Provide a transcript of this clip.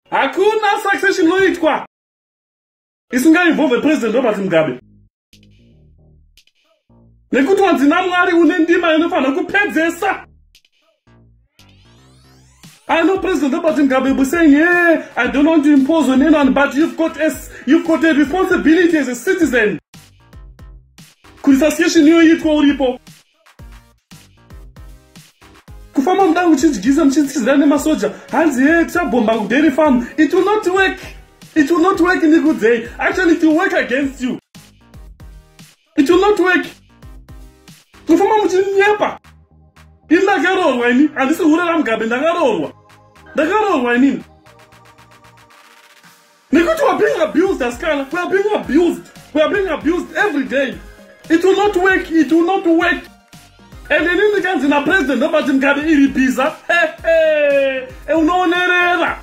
Hakuna succession inoitwa isingainvolve President Robert Mugabe, nekuti wanzi naMwari une ndima inofanira kupedzesa. I know President Robert Mugabe will be saying, "Yeah, I don't want to impose on anyone," but you've got a responsibility as a citizen. Kuti succession iyoitwa uripo. Kufamba muda muchidyisa, muchityizira nemasoja, hanzi, "Ye, tichabhomba kuDairy Farm." It will not work. It will not work, ndikudzei. Actually, it will work against you. It will not work. Kufamba muchinyepa. Ini ndakaroorwa, ini handisi hure raMugabe, ndakaroorwa, ndakaroorwa inini, nekuti we are being abused, asikana. We are being abused. We are being abused every day. It will not work. It will not work. And ini ndikanzi naPresident Robert Mugabe iri bhiza, unoonerera.